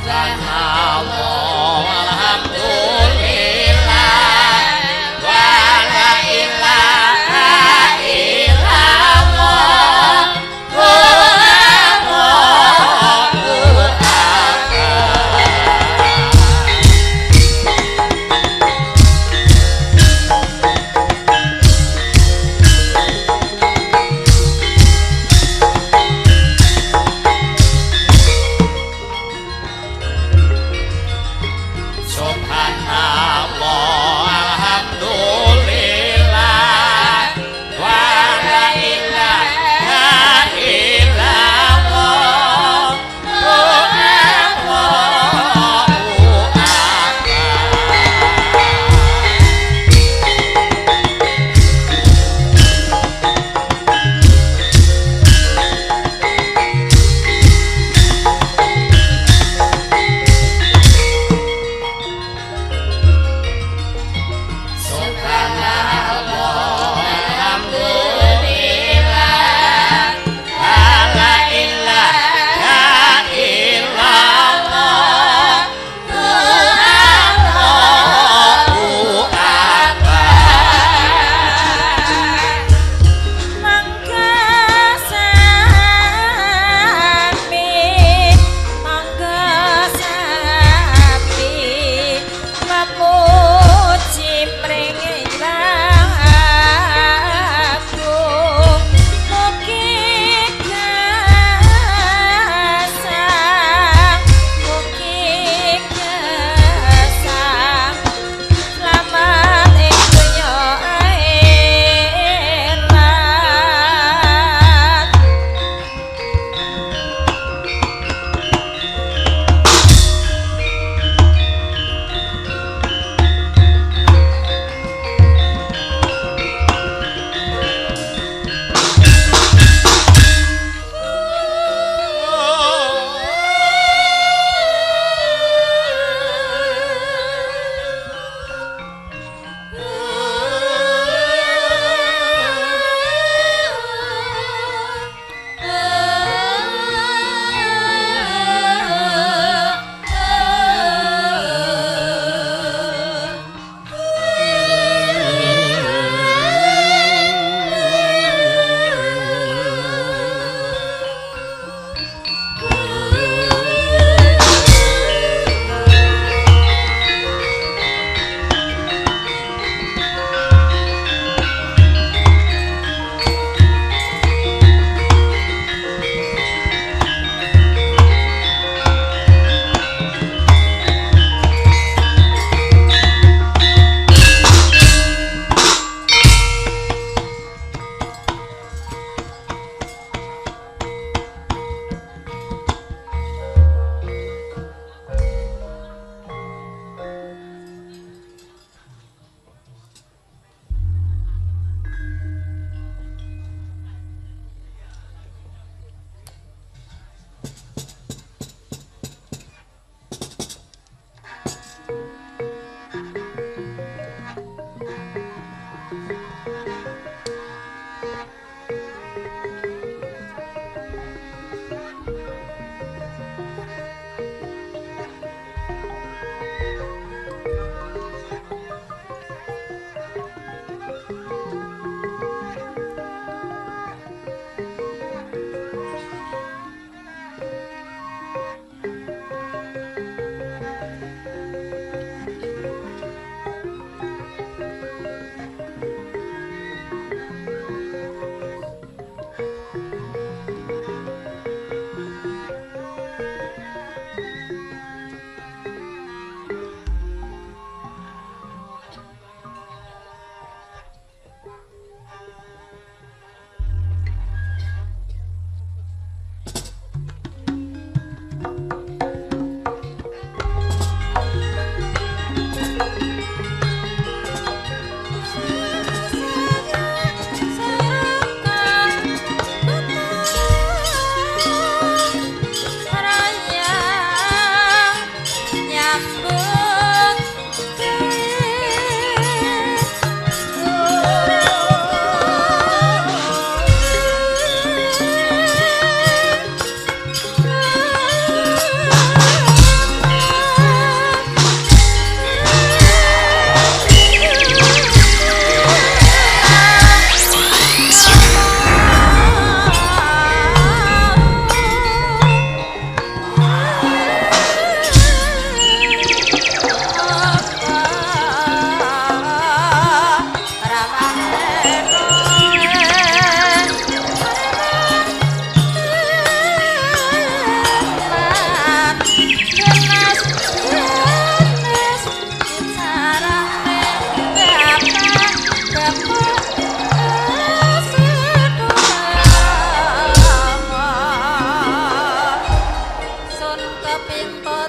Subhanallah walhamdulillah wa la ilaha illallah Allahu akbar.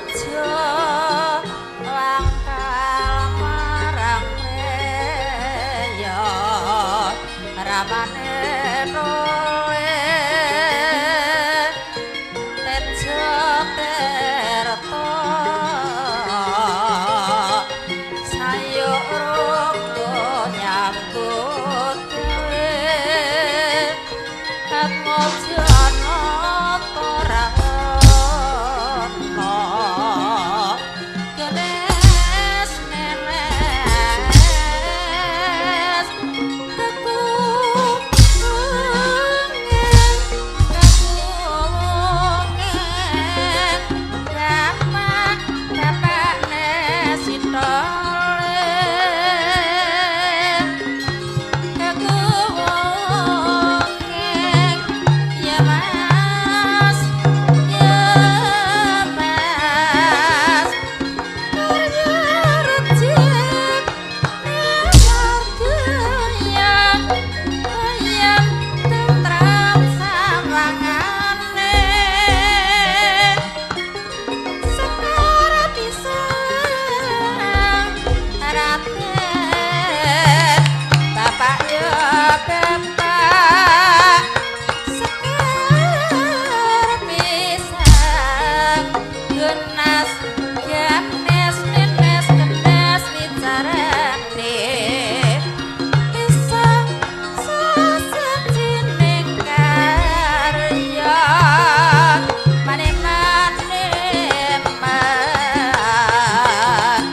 Aja wangkal marang reya ramane roe tejo terto sayuk rogo nyambut gawe atmajana ora ana genes nenes kekuwungen kekuwungen bapak bapakne sithole kekuwungen ya mas ya mas karya rejek wargaya ayam tentram sawangane sekar pisang raten bapak ya bapak sekar pisang genas ganes nenes kenes wicarane pisang sasajining karya maneman-eman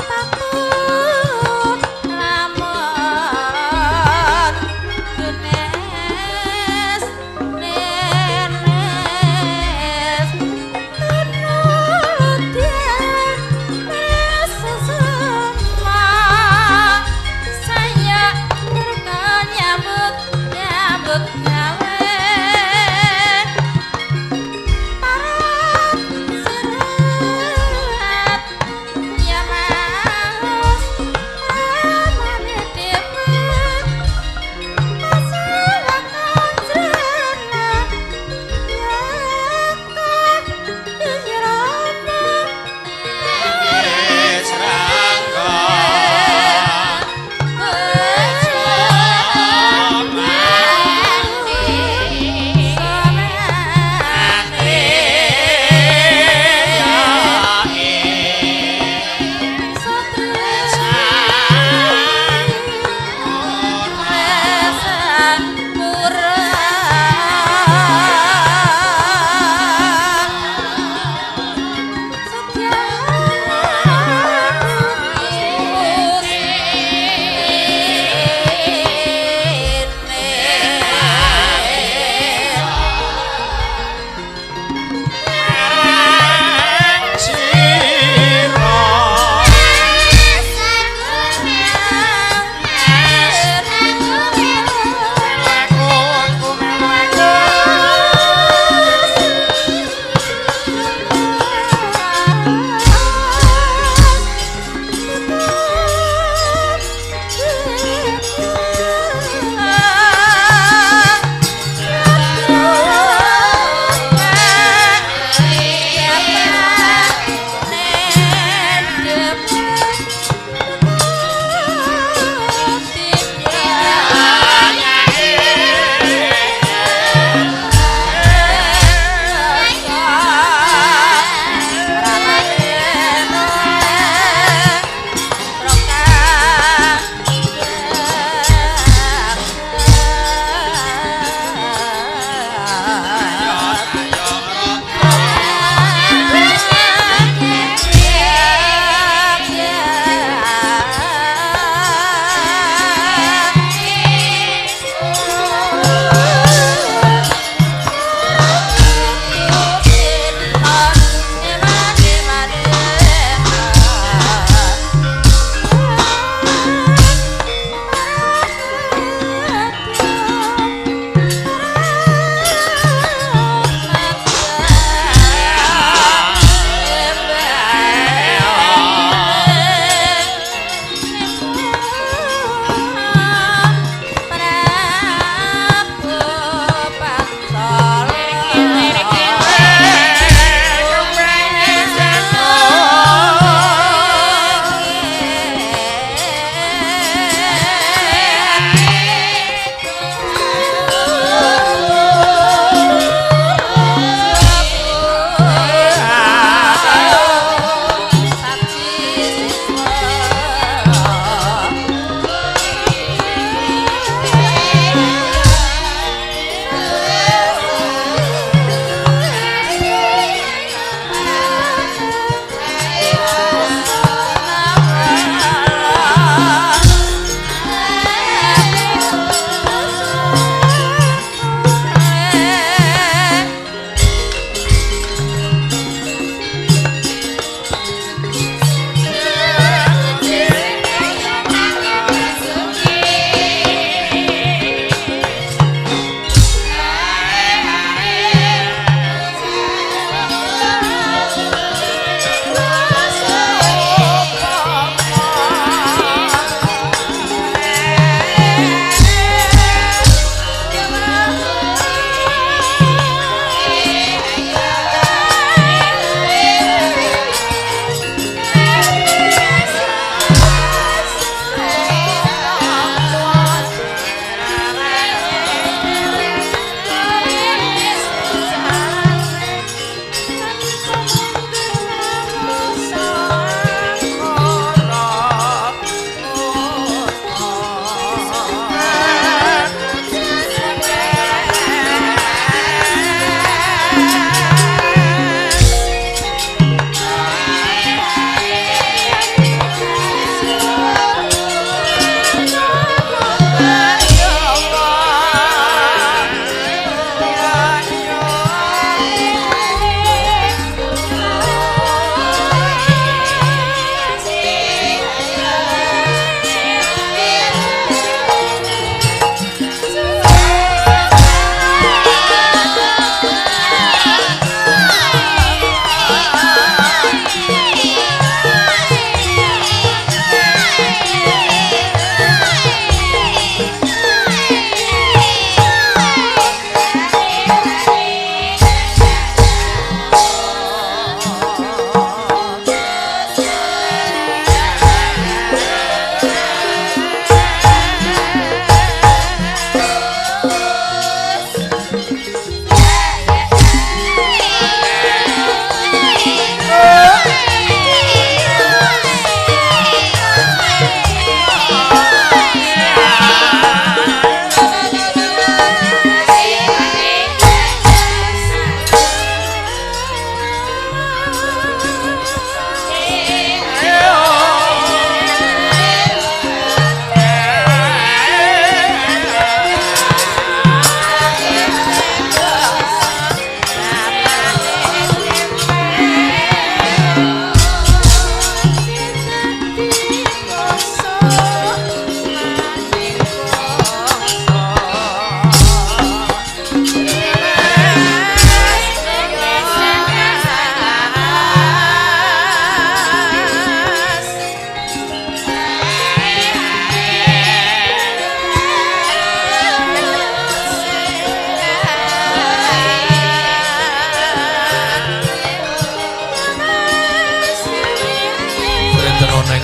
patut lamun genes nenes tinulung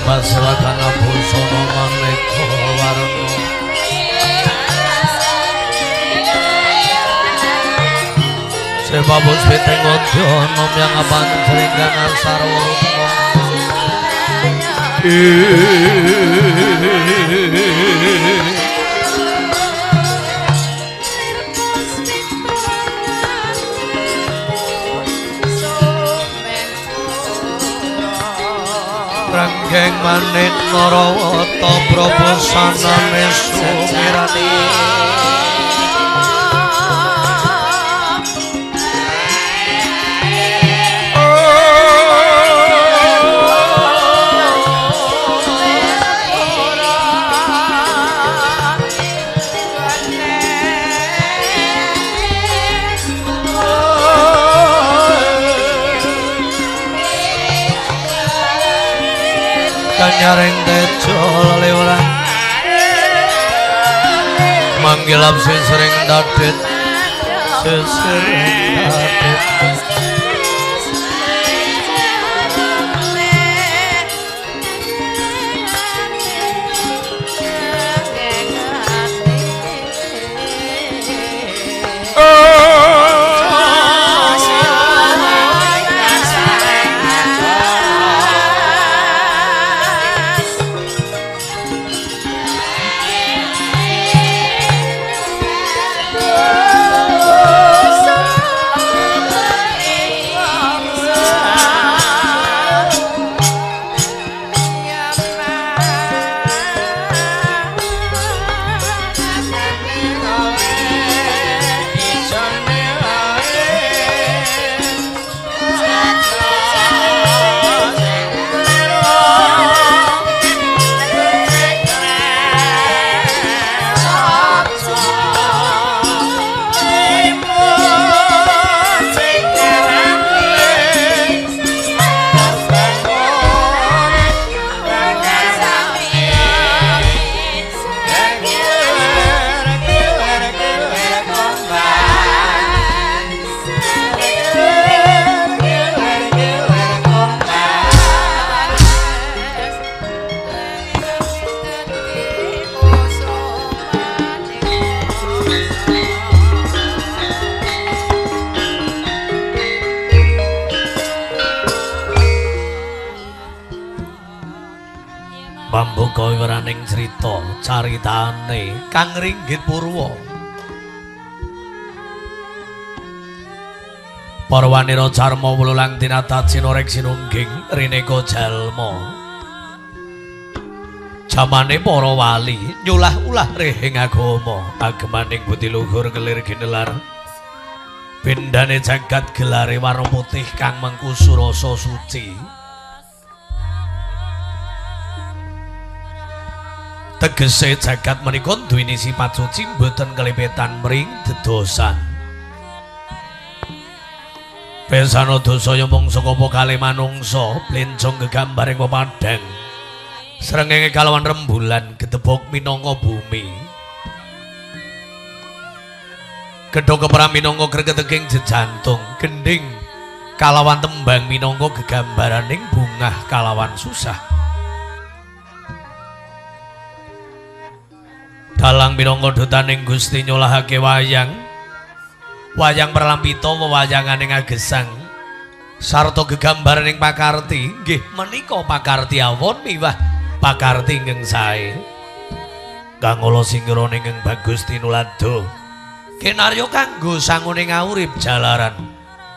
Pasewakan busana maneka warna. Sebab puspiteng odana yang panjeringan sarwa rupma. Ranggeng manit Narawata prabasanane sumirani. Kanyaring tejo lewran manggilap sesering dadit sesering dadit. Pambuka wiraning crita caritane Kang Ringgit Purwa. Para wanira carma wululang tinatah sinorek sinungging rineka jalma. Jamane para wali nyulah-ulah rehing agama, agemaning budi luhur kelir ginelar. Bendane jagat gelare warna putih kang mengku surasa suci. Tegese jagat menika duweni sifat suci mboten kelipetan mring dedosan. Pesana dosa mung saka kale manungsa blencong gegambaring pepadhang. Srengenge kalawan rembulan gedebok minangka bumi. Gedhog keperam minangka gregeteking jejantung, gendhing kalawan tembang minangka gegambaraning bungah kalawan susah. Dalang minangka dutaning Gusti nyolahake wayang. Wayang perlampita wewayanganing agesang sarta gegambaraning pakarti, nggih menika pakarti awon miwah pakarti ingkang sae. Kang ala singkirane ingkang bagus tinulada. Kinarya kanggo sangune ngaurip jalaran.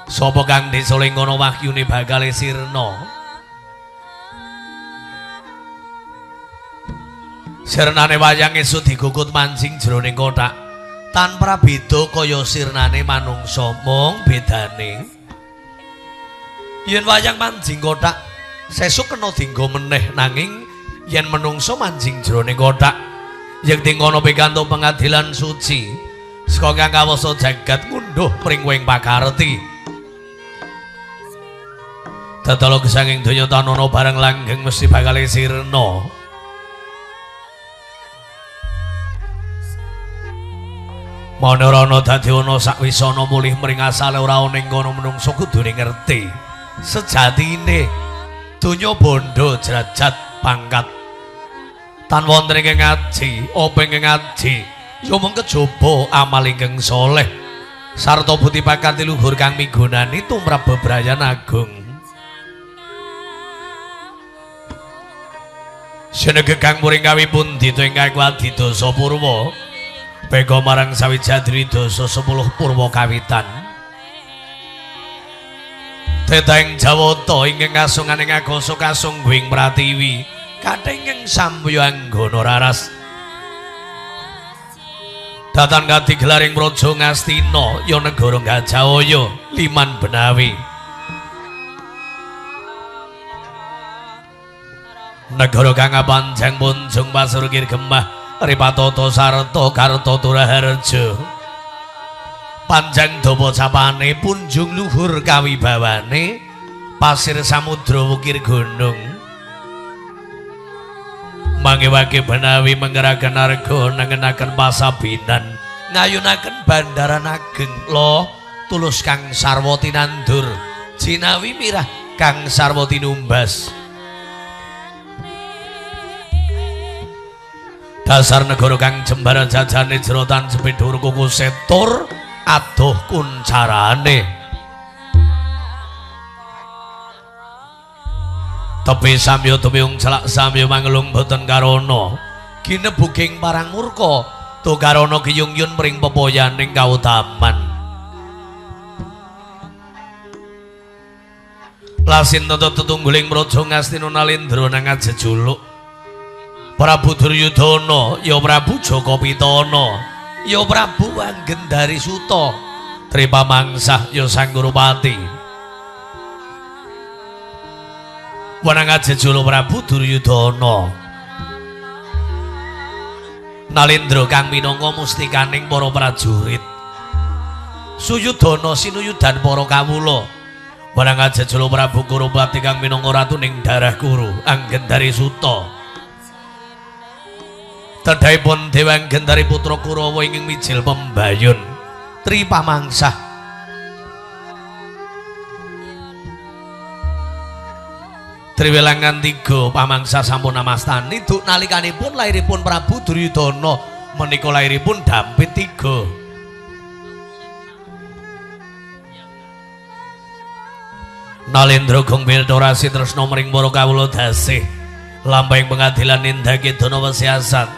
Sapa kang desa lengkana wahyune bakal sirna. Sirnane wayang esuk digukut mancing jroning kothak tanpa beda kaya sirnane manungsa, mung bedane yen wayang mancing kothak sesuk kena dinggo meneh, nanging yen menungsa mancing jroning kothak yekti ngono pikantuk pengadilan suci saka kang kawasa jagat ngunduh pring wing pakarti. Tetela gesanging donya tanana bareng langgeng mesti bakal sirna. Mana ora ana dadi ana sakwisana mulih mring asale ora ana ing kono menungsa kudune ngerti sejatine donya bondo jrajat pangkat. Tan wonten ingkang ngaji, apa ingkang ngaji, ya mung kejaba amal ingkang saleh sarta budi pakarti luhur kang migunani tumrap bebrayan agung. Senege kang muring kawi pundi to ingkang wadidasa purwa bega marang sawijadri dasa 10 purwa kawitan. Teteng Jawata ingkang kasunganing akasa kasungguing pratiwi kathenging samya anggana raras. Datan kadigelaring praja Ngastina ya negara Gajahaya liman Benawi. Negara kang panjang punjung pasur kir gemah ripatata sarta karta turaharja. Panjang dawa capane punjung luhur kawibawane pasir samudra wukir gunung. Mangewake Benawi menggeraken arga nengenaken pasabinan ngayunaken bandaran ageng loh tulus kang sarwa tinandur jinawi mirah kang sarwa tinumbas. Dasar negara kang jembaran jajane jerotan sepedhur kuku setur adoh kuncarane. Tepi samya tumiyung celak samya mangelung boten karana ginebuking parang murka tukarana giyung-yun mring pepoyaning kautaman. Lasin tata tetungguling praja Ngastina Nalendra nang ajejuluk Prabu Duryudana ya Prabu Jaka Pitana ya Prabu Anggendari Suta Tripamangsah ya Sang Kurupati. Wenang ajejuluk Prabu Duryudana Nalendra kang minangka mustikaning para prajurit Suyudana sinuyudan para kawula. Wenang ajejuluk Prabu Kurupati kang minangka ratuning darah Kuru Anggendari Suta. Tedhahipun Dewa Anggendari putra Kurawa ingkang mijil pembayun Tripamangsah. Triwelangan tiga pamangsa sampun namastani duk nalikanipun lairipun Prabu Duryudana menika lairipun dampit tiga. Nalendra gong piltorasi tresna mring para kawula dasih lampahing pengadilan nindakake dana wesiasat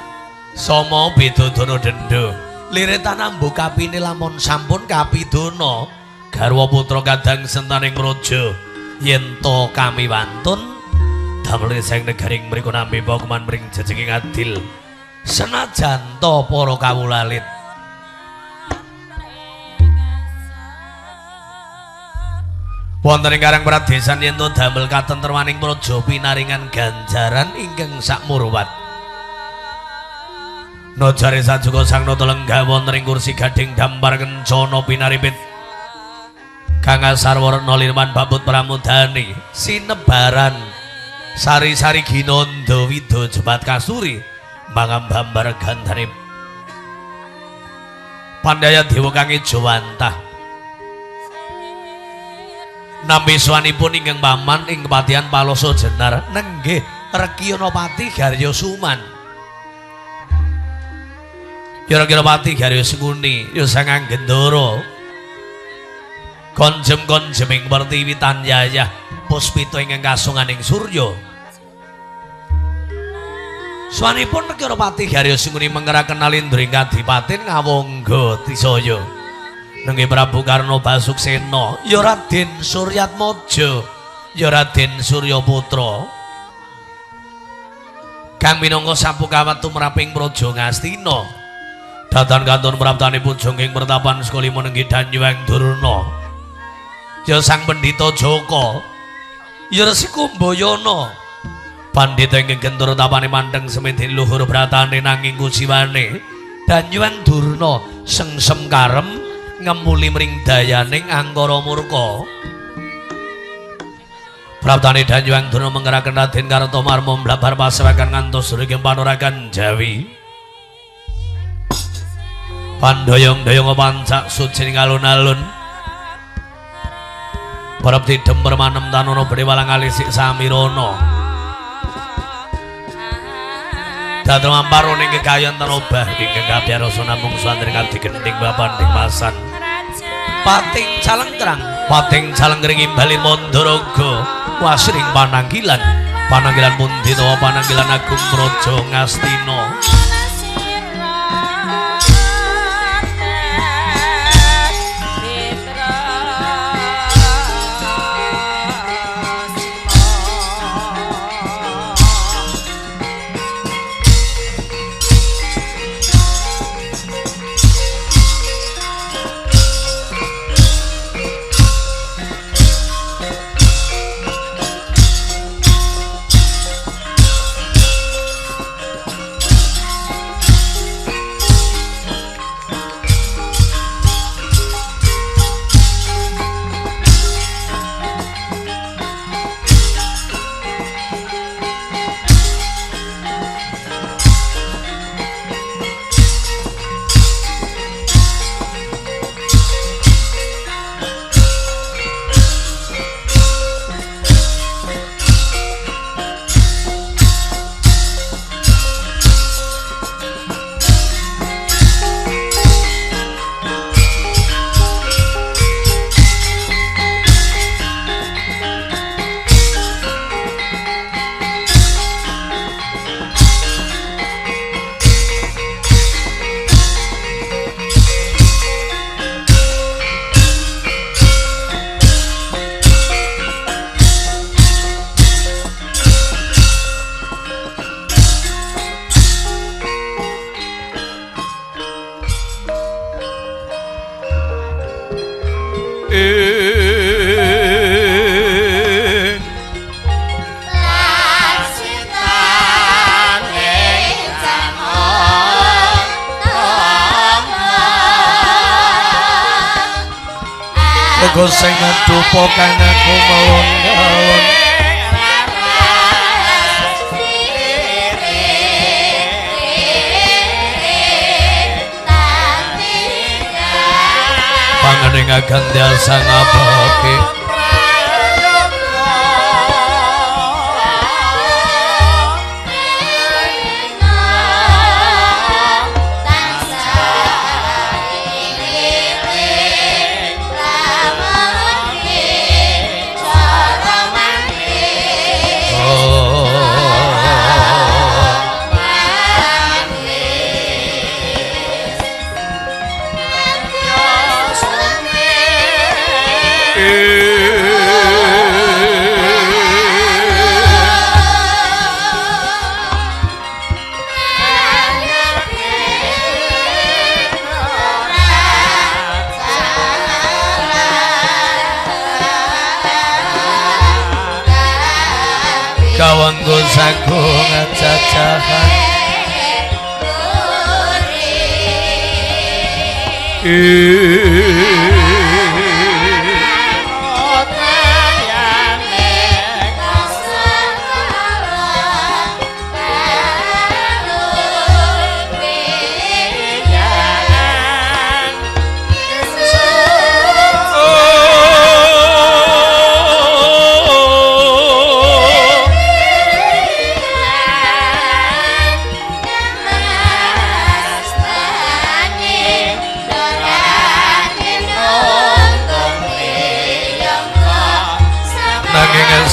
sama beda dana denda lire tanambu kapine lamun sampun kapidana garwa putra kadang sentaning praja yen to kami wantun damel sang negaring mriku nampi paukuman mring jejeging adil senajan to para kawula alit. Wonten ing Karang Pradesan yen to damel katentremaning praja pinaringan ganjaran ingkang sakmurwat. Nojare sajuka sang nata lenggah wonten ing kursi gading dampar kencana pinaripit kang asarwarna lirman babut pramudani sinebaran sari-sari ginanda wida jebat kasturi mangambambar gandane pandaya dewa kang ejawantah. Nampi swanipun ingkang paman ing kepatihan Paloso Jenar nenggih Rekiyanapati Garya Suman. Kira-kira pati Garya Sengkuni ya Sang Anggendara konjem-konjeming pertiwi tan yayah puspita ingkang kasunganing surya. Swanipun Rekiyanapati Garya Sengkuni mengeraken Nalendra ing kadipaten Ngawangga Tisaya. Nenggih Prabu Karna Basuksena ya Raden Suryatmaja ya Raden Suryaputra kang minangka sapu kawat tumraping praja Ngastina. Datan kantun praptanipun jongging pertapan sekolima nenggih Danyuwang Durna ya Sang Pendhita Jaka ya Resi Kumbayana pandhita ingkang gentur tapane mandheng semedene luhur bratane nanging kuciwane Danyuwang Durna sengsem karem ngemuli mring dayaning angkara murka. Praptane Danyuwang Durna menggeraken Raden Kartomarma mlabar pasewakan ngantos riki panorakan Jawi. Pandoyong-doyong pancak suci ing alun-alun. Prapti demper manem tanono bedhe walang alisik samirana. Dhateng mamparo ning kekayon tanobah ingkang kapiyarsa namung santri ngabdi gending bapanding masan. Pating calengkrang, pating calengkring imbali Mandaraga, wasring pananggilan, pananggilan pundi tawa pananggilan agung Praja Ngastina. Uga sing dupa kang aku melon-melon pangening agandya sang abake kawanggo sagung cacahan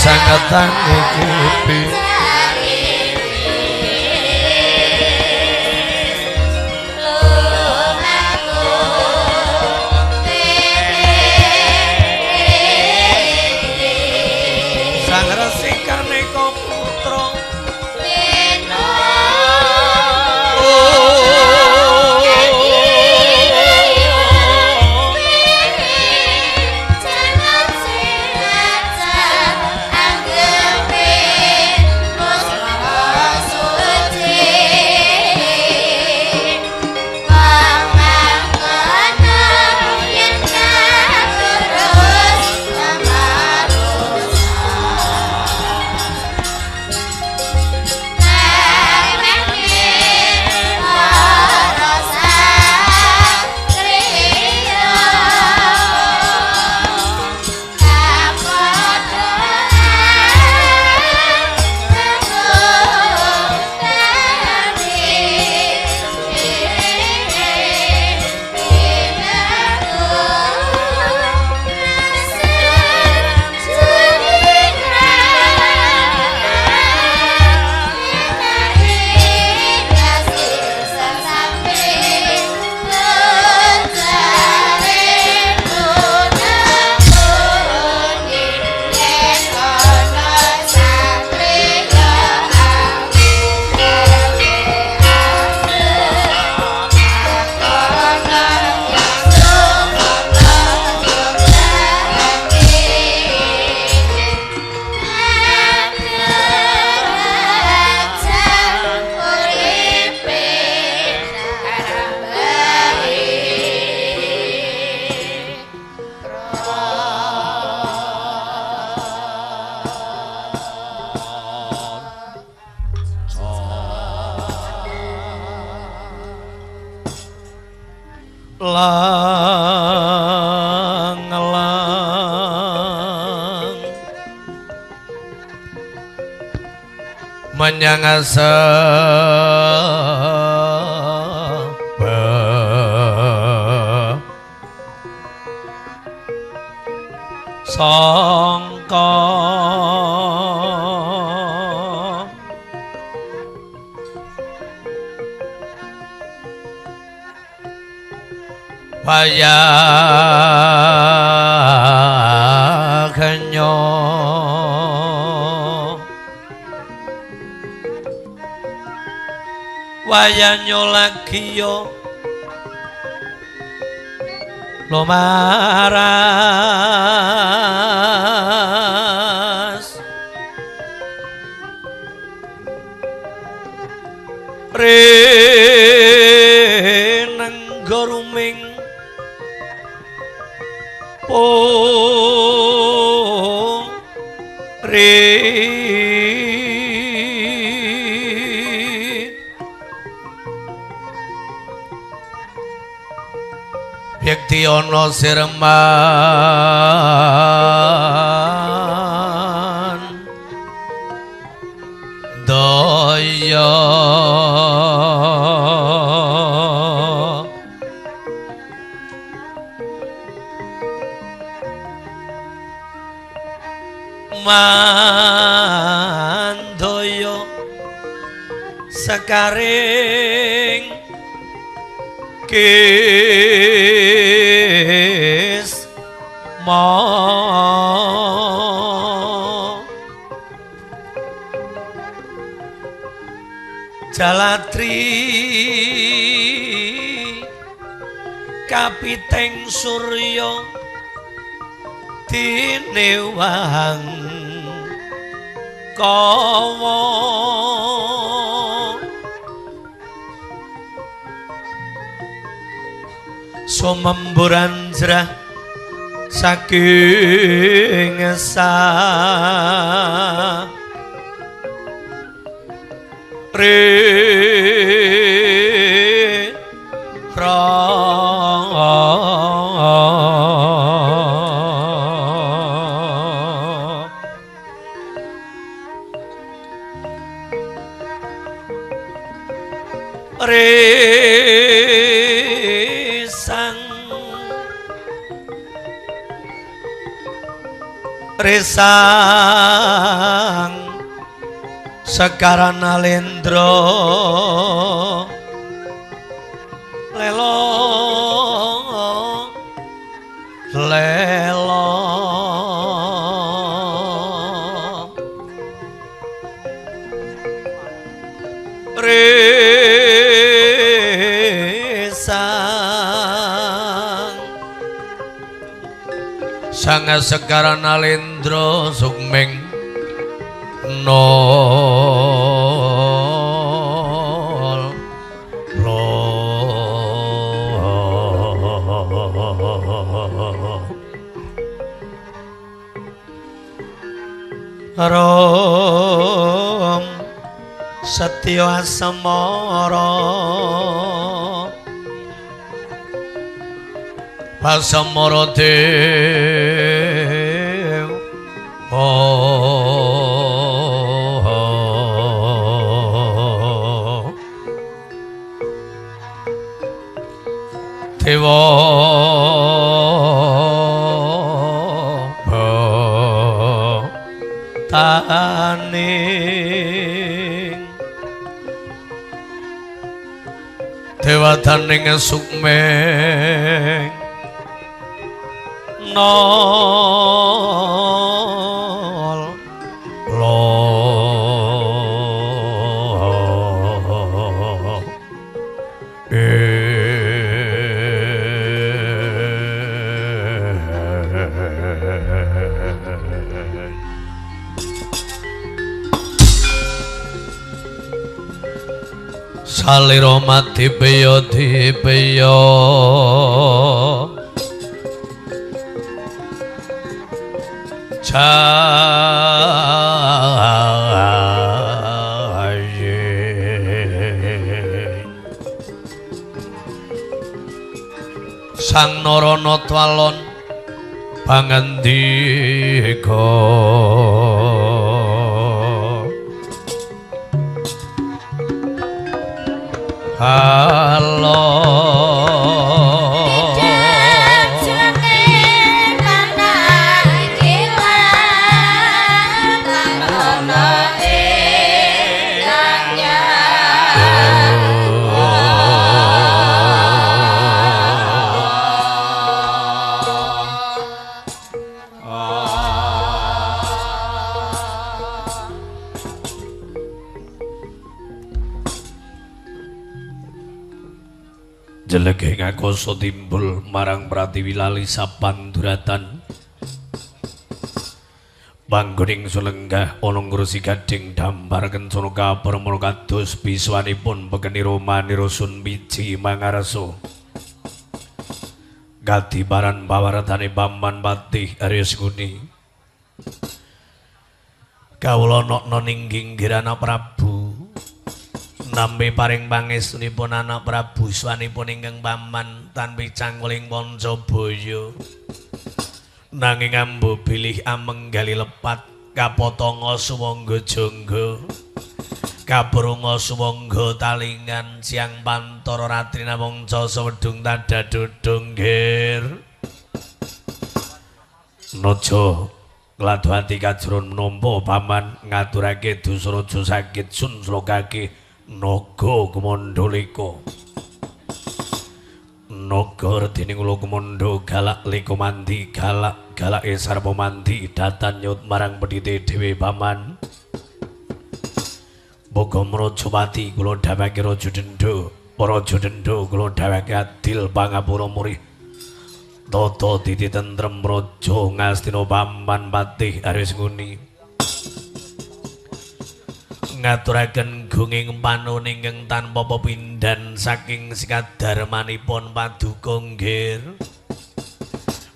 sangat ngikuti sang resi Karnika putra Lang lang menyang aseba sangka wayah wayanyo lagi yo lumaras rinenggo ruming puri Yekti ana sirman daya mandaya sekaring kis ma jalatri kapiteng surya tinewang kawa sumemburan jrah saking esa Resang resang sekaran alendra lelo lelo resang sang sekaran alendra sukming nol lo rom setya asmara pasamara dewa dewa taning dewataning sukmeng nol lo salira madibeya dibeya jaye Sang Narana Twalon pangandika. Halo Jeleging akasa timbul marang pratiwi lali sapanduratan. Panggoning sulenggah ana ngrusi gading dampar kencana kapermana kados biswanipun pekeni romanira sun biji mangarsa. Kadiparan pawartane Paman Patih Arya Sengkuni. Kawula nokna ning ginggir anak Prabu. Nampi paring pangestunipun anak Prabu swanipun ingkang paman tanpi cangkuling Pancabaya. Nanging ambo bilih amenggali lepat kapotanga suwangga jangga. Kabrunga suwangga talingan siang pantara ratri namung casa wedhung tadha dodong nggir. Naja ngladuhati kajron menampa paman ngaturake dusraja sakit sun slokake naga kumandalika. Naga redining ula kumandha galak leka mandi galak galake sarpa mandi datan nyut marang pedhite dhewe paman. Boga Mrajapati kula dhawake raja dendha, Praja dendha kula dhawake adil pangapura murih. Tata titi tentrem raja Ngastina Paman Patih Arya Sengkuni. Ngaturaken gunging panun ingkang tanpa pepindhan saking sikadarmanipun paduka nggir.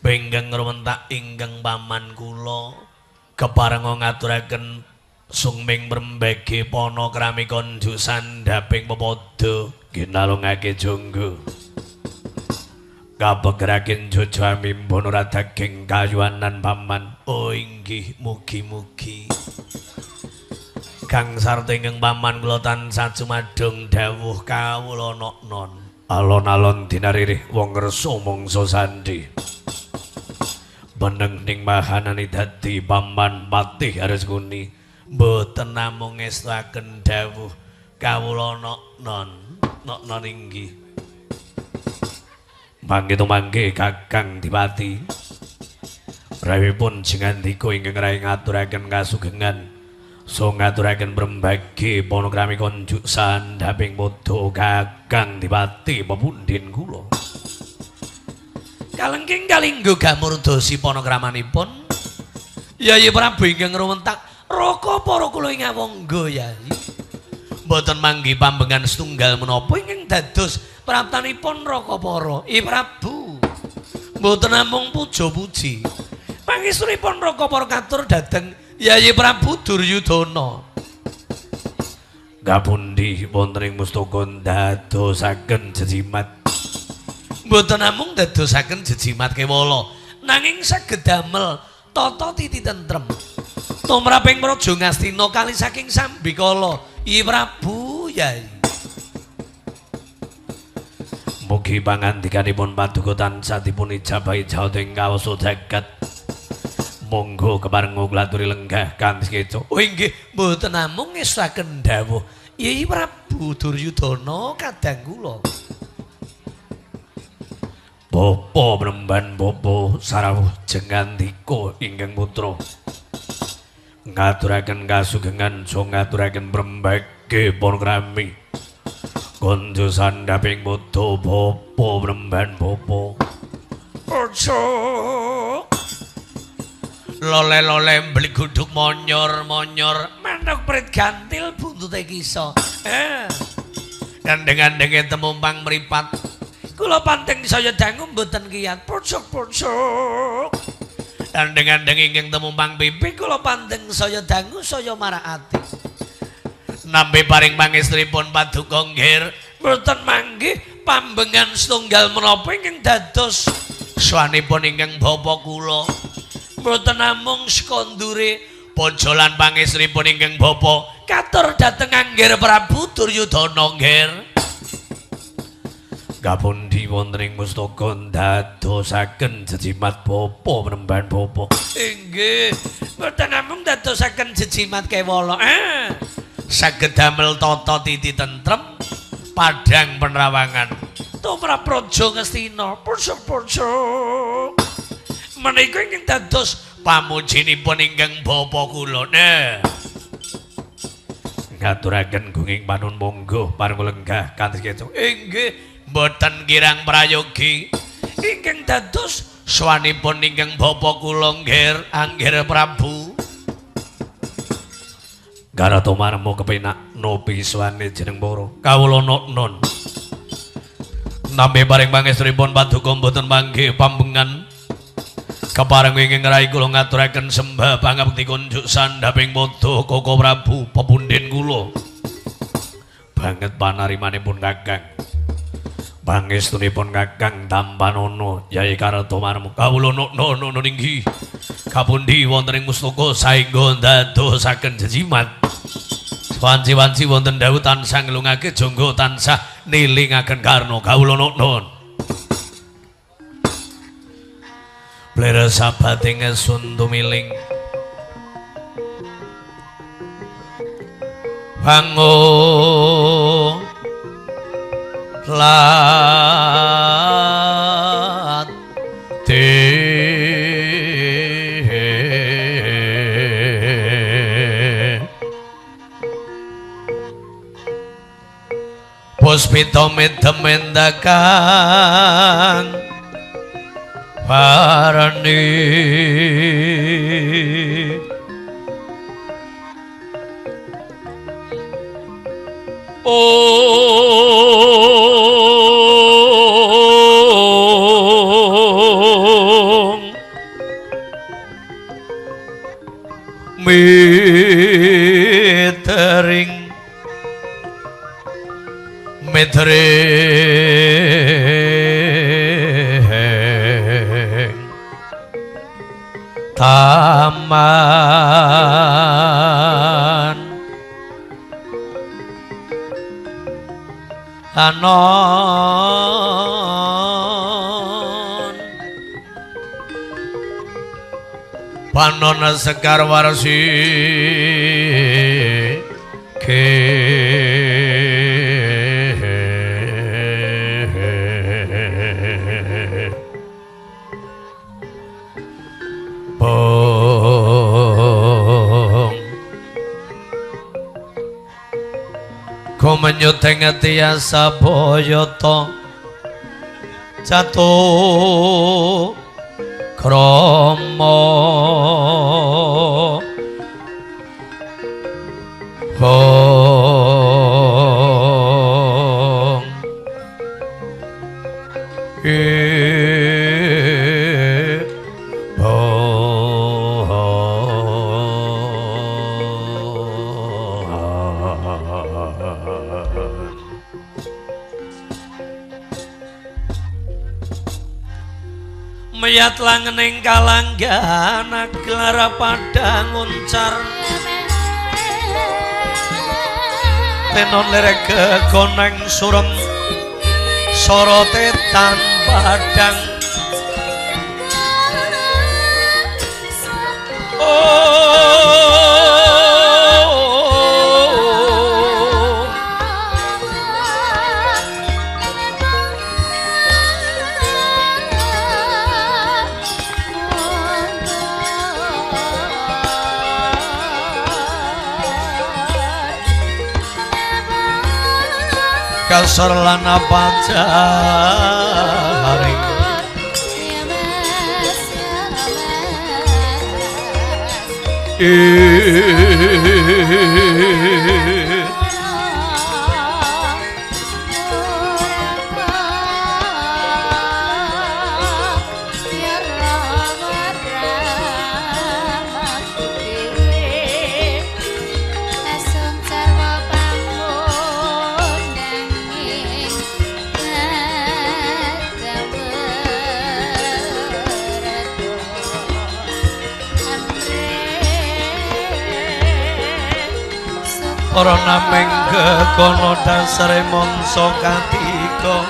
Ingkang ngrumentak ingkang paman kula keparenga ngaturaken sungming mrembege pana krami kandha sandhaping pepadha ginalungake jangga. Kapegeraken jojo amimbana ora daging kayuanan paman. Oh inggih mugi-mugi. Kang sarta ingkang paman kula tansah jumadung dawuh kawula noknon. Alon-alon dinaririh wong ngersa mangsa sandhi. Beneng ning mahanane dadi paman Patih Arya Sengkuni. Mboten namung ngestuaken dawuh kawula noknon. Noknon inggih. Mangke tumangke Kakang Dipati. Rawuhipun jengandika ingkang rayi ngaturaken kasugengan. So ngaturaken mrembage panakrami konjuk sandhaping padha Kakang Dipati pepundhen kula. Kalengking kalinggo gamurdasi panakramanipun Yayi Prabu ingkang ngruwentak raka para kula ing awangga Yayi. Mboten manggi pambengan setunggal menapa ingkang dados praptanipun raka para. I Prabu mboten namung puja-puji. Pangestunipun raka para katur dhateng Yayi Prabu Duryudana. Kapundi wonten ing mustaka ndadosaken jejimat. Mboten namung ndadosaken jejimat kewala, nanging saged damel tata titi tentrem. Tumraping Praja Ngastina kali saking sambikala. I Prabu Yayi. Mugi pangandikanipun paduka tansah dipun ijabahi jawata ing kawasa jagat. Monggo keparenga kula aturi lenggah kanthi keca. Oh inggih, mboten namung ngesaken dawuh Yayi Prabu Duryudana kadang kula. Bapa mremban bapa sarawuh jengandika ingkang putra. Ngaturaken kasugengan so ngaturaken mrembage panakrami. Kandha sandhaping padha bapa mremban bapa. Aja lole-lole mbleguduk monyor-monyor manuk prit gantil buntute kisa. Gandeng-gandenge temumpang mripat. Kula panteng saya dangu mboten kiyat. Pucuk-pucuk. Gandeng-gandeng ingkang temumpang pipi kula panteng saya dangu saya marak ati. Nampi paring pangestripun paduka nggir mboten manggih Pambengan setunggal menapa ingkang dados swanipun ingkang bapa kula. Mboten namung sekondure bojo lan pangestripun ingkang bapa katur dhateng Angger Prabu Duryudana nggih. Kapundi wonten ing mustaka ndadosaken jejimat bapa penemban bapa. Inggih, mboten namung ndadosaken jejimat kewala. Saged damel tata titi tentrem padhang penrawangan. Tumrap praja Ngastina, pucuk-pucuk. Menika ingkang dados pamujinipun ingkang bapa kula. Nah. Ngaturaken gunging panuwun monggo pareng lenggah kanthi keco. Inggih. Mboten kirang prayogi ingkang dados swanipun ingkang bapa kula nggih Angger Prabu. Garata marmo kepenak nopi swane jeneng para kawula non. Nambe paring pangestripun paduka mboten manggih pambengan. Kepareng ingkang rai kula ngaturaken sembah pangabekti kunjuk sandhaping padha Koko Prabu pepunden kula. Banget panarimanipun Kakang. Pangestunipun Kakang Tampanana Yai Kartomarmo kawula nono ninggi kapundi wonten ing mustaka saengga ndadosaken jejimat wanci-wanci wonten dawuh tansah ngelungake jangga tansah nilingaken karna kawula nono plera sabating sun tumiling bangun lat puspita medemendakang parani Om mitering mitering taman anon panon sekar warsi ke bong kumenyuteng tiasa boyoto jatuh kromo hong e meyat langening kalanggan aglara padang uncar tenon lerek goneng surem sorote tan padang kasar lan pacaring Ora nameng gekono dasare mangsa katiga.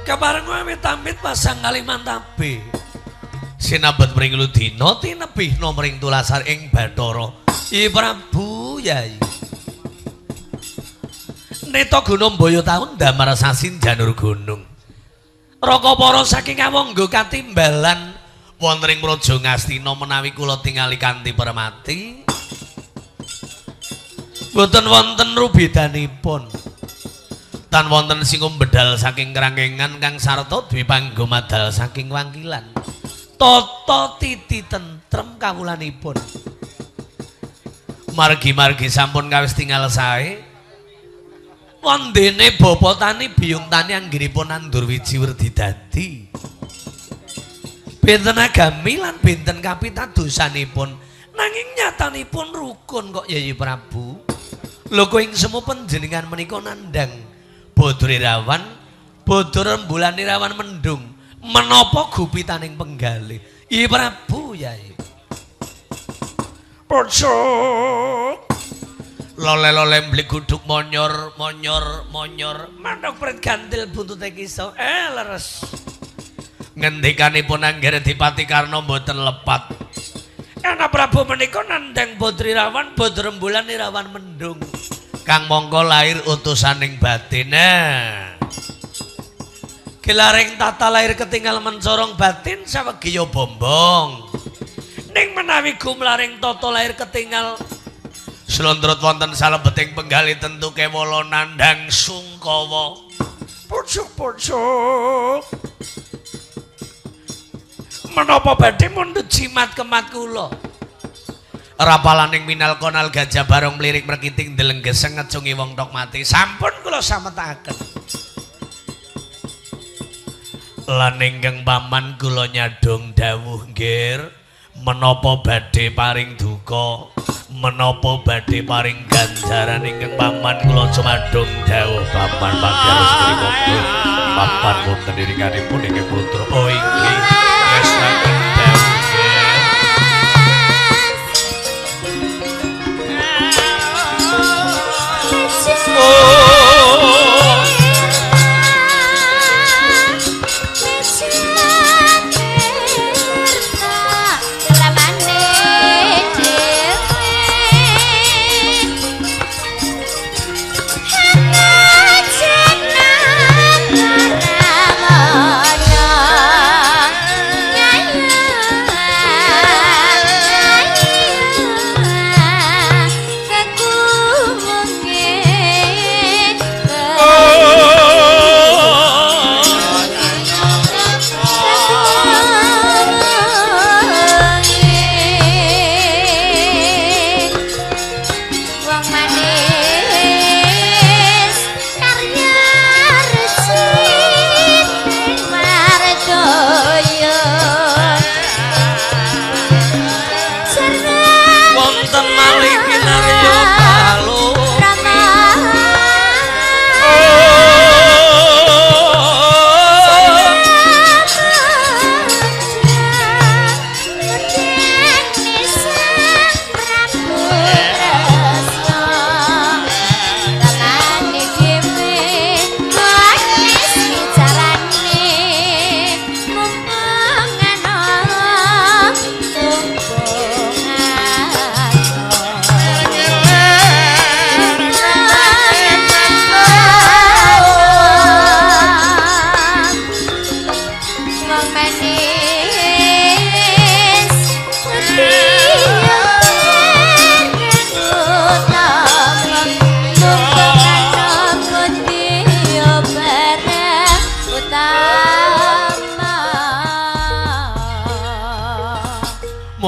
Kabareng amit-amit pasang Kalimantabe. Sinabet mring Ludina tinebihna mring tulasar ing Bathara. I Prabu Yai. Neta guna mbaya taun damar sasin janur gunung. Raka para saking awangga katimbalan wonten ing Praja Ngastina menawi kula tingali kanthi permati. Boten wonten rubedanipun. Tan wonten sing bedal saking kerangkengan kang sarta dwi panggomadal saking wangkilan. Tata titi tentrem kawulanipun. Margi-margi sampun kawis tinggal sae. Wondene bapa tani biyung tani anggenipun nandur wiji werdi dadi. Benten agami lan benten kapitadosanipun. Nanging nyatanipun rukun kok Yayi Prabu. Lho kok ing semu panjenengan menika nandhang bodor irawan, bodor rembulan irawan mendung, menapa gupitaning penggalih. I Prabu Yai. Pocok. Lole-lole mbleguduk monyor, monyor, monyor, manuk pret gantil buntute kisah. Leres. Ngendikanipun Angger Dipati Karna mboten lepat. Karena Prabu menika nandhang bodor irawan, bodor rembulan irawan mendung. Kang mongko lahir utusaning batine. Gelaring tata lahir ketinggal mencorong batin sawegiya bombong. Ning menawi gumlaring tata lahir ketinggal slontrot wonten salebeting penggalih tentu kewala nandhang sungkawa. Pocok-pocok. Menapa badhe mundhut jimat kemat kula? Rapalaning minal konal gajah barong mlirik merkiting ndeleng geseng ngecungi wong tok mati. Sampun kula sametaken. Lan ingkang paman kula nyadong dawuh nggir, menapa badhe paring duka, menapa badhe paring ganjaran ingkang paman kula cumadung dawuh paman panggarus mriku. Papan wonten iringanipun ingkang putra. Oh inggih, ngestoaken dawuh nggir.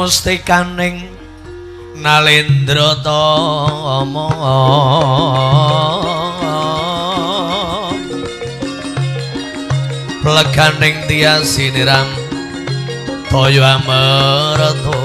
Mustikaning Nalendra Tama pleganing tiasiniram toya amerta.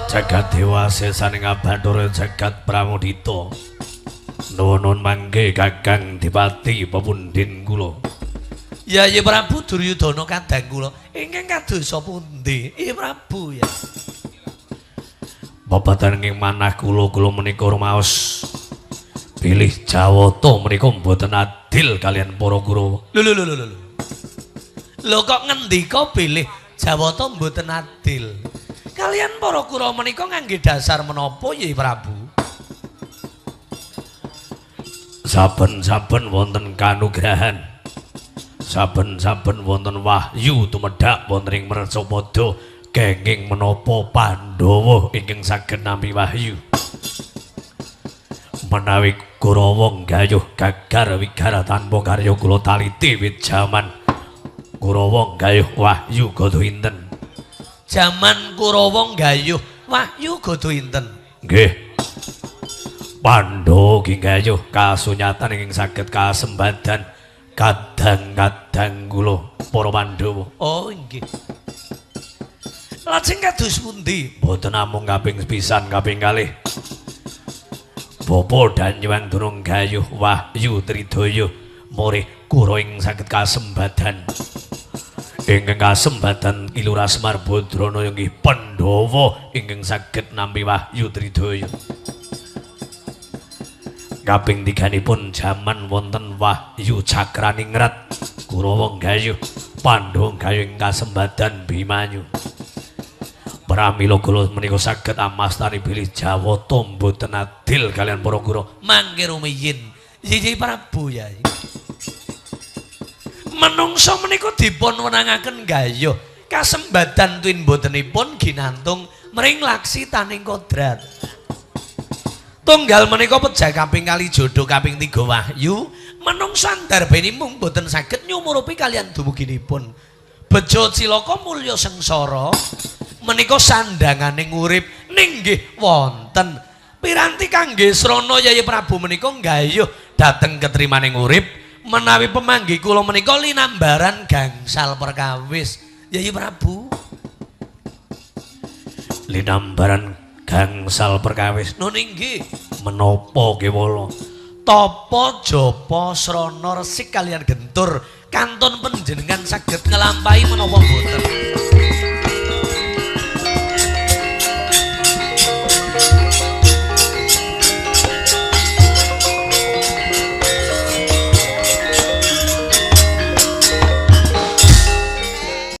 Jagat Dewa sesaning Bathara jagat Pramudita. Nuwun mangke Kakang Dipati pepundhen kula. Yayi Prabu Duryudana kadang kula ingkang kadosa pundi? Iya Prabu ya. Babadan ing manah kula kula menika rumaos bilih Jawata menika mboten adil kalian para Kurawa. Lho lho lho lho. Lho kok ngendika bilih Jawata mboten adil? Kalian para Kurawa menika ngangge dasar menapa Yayi Prabu? Saben-saben wonten kanugrahan, saben-saben wonten wahyu tumedhak wonten ing Mercapada kenging menapa Pandhawa ingkang saged nampi wahyu. Menawi Kurawa nggayuh gagar wigar tanpa karya kula taliti wit jaman Kurawa nggayuh wahyu gada inten. Jaman Kurawa nggayuh wahyu gada inten. Nggih. Pandhawa nggayuh kasunyatan ingkang saged kasembadan kadang-kadang kula para Pandhawa. Oh nggih. Lajeng kados pundi? Mboten namung kaping pisan kaping kalih. Bapa Danyang Durung gayuh wahyu tridaya murih Kurawa ing saged kasembadan. Ingkang kasembadan Ki Lurah Semar Badrana inggih Pandhawa ingkang saged nampi wahyu tridaya. Kaping tiganipun jaman wonten wahyu Cakraningrat Kurawa nggayuh Pandhawa nggayuh ing kasembadan Bimanyu. Pramila kula menika saged amastani bilih Jawata mboten adil kalian para Kurawa. Mangke rumiyin Yayi Prabu Yayi. Menungsa menika dipun wenangaken nggayuh kasembadan tuwin mbotenipun ginantung mring laksitaning kodrat. Tunggal menika pejah kaping kali jodoh kaping 3 wahyu menungsa ndarbeni mung boten saged nyumurupi kalian dumuginipun. Bejo cilaka mulya sengsara menika sandangane urip ning nggih wonten piranti kangge srana Yayi Prabu menika nggayuh dhateng ketrimaning urip menawi pemanggih kula menika linambaran gangsal perkawis. Yayi Prabu linambaran gangsal perkawis nun inggih menapa kewala tapa japa srana resik kalian gentur kantun panjenengan saged nglampahi menapa boten.